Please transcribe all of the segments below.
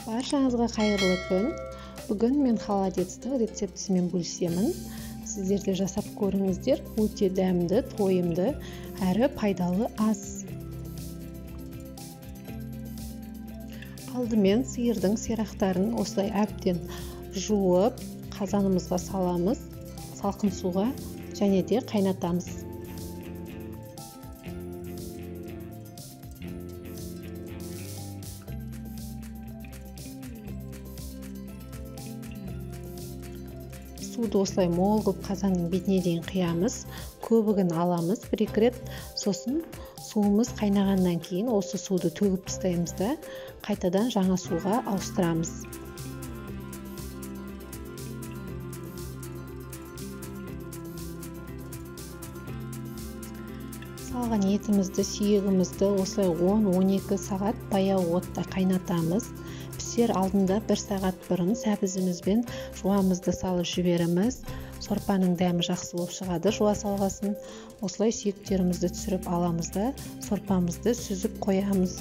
Баршаңызға қайырлы күн. Бүгін мен холодецтің рецептісімен бөлісемін. Сіздер де жасап көріңіздер. Өте дәмді, тойымды, әрі пайдалы ас. Алдымен сиырдың сирақтарын осылай әбден жуып, қазанымызға саламыз, салқын суға және де қайнатамыз. Суды осылай мол қылып қазанның бетіне дейін құямыз, көбігін аламыз бір-екі рет, сосын суымыз қайнағаннан кейін осы суды төгіп тастаймыз да қайтадан жаңа суға ауыстырамыз. Салған етімізді, сүйегімізді осылай 10-12 сағат баяу отта қайнатамыз. Пісер алдында бір сағат бұрын сәбізімізбен жуамызды салып жібереміз. Сорпаның дәмі жақсы болып шығады жуа салғасын. Осылай сүйектерімізді түсіріп аламыз да сорпамызды сүзіп қоямыз.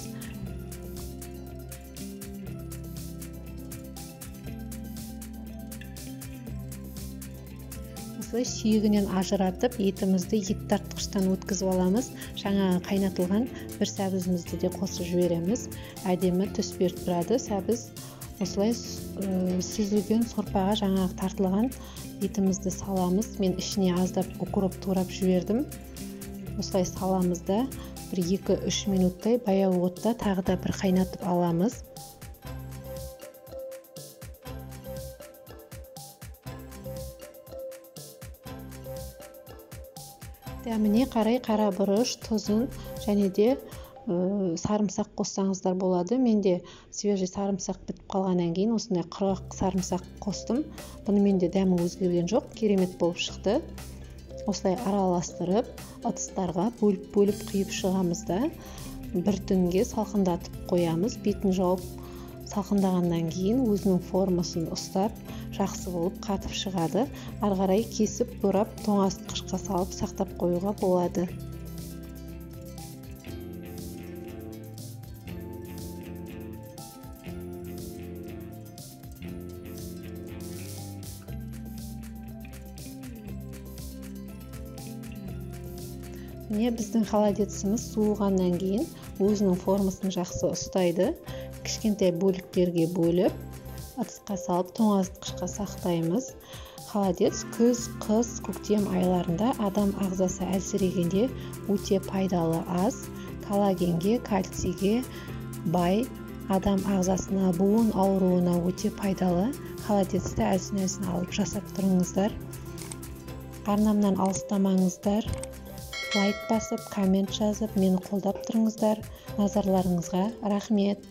Осылай сүйегінен ажыратып, етімізді ет тартқыштан өткізіп аламыз. Жаңағы қайнатылған бір сәбізімізді де қосып жібереміз. Әдемі түс беріп тұрады сәбіз. Осылай сүзілген сорпаға жаңағы тартылған етімізді саламыз. Мен ішіне аздап укроп турап жібердім. Осылай саламыз да бір 2-3 минуттай баяу отта тағы да бір қайнатып аламыз. Дәміне қарай қара бұрыш, тұзын және де сарымсақ қоссаңыздар болады. Менде свежий сарымсақ бітіп қалғаннан кейін осындай құрғақ сарымсақ қостым. Бұнымен де дәмі өзгерген жоқ, керемет болып шықты. Осылай араластырып, ыдыстарға бөліп-бөліп құйып шығамыз да бір түнге салқындатып қоямыз. Бетін жауып салқындағаннан кейін өзінің формасын ұстап, жақсы болып қатып шығады. Ары қарай кесіп, турап, тоңазытқышқа салып сақтап қоюға болады. Міне біздің холодеціміз суығаннан кейін өзінің формасын жақсы ұстайды. Кішкентай бөліктерге бөліп, ыдысқа салып тоңазытқышқа сақтаймыз. Холодец күз, қыс, көктем айларында адам ағзасы әлсірегенде өте пайдалы ас. Коллагенге, кальцийге бай, адам ағзасына, буын ауруына өте пайдалы. Холодецті әлсін-әлсін алып жасап тұрыңыздар. Арнамнан алыстамаңыздар. Лайк басып, коммент жазып, мені қолдап тұрыңыздар. Назарларыңызға рахмет.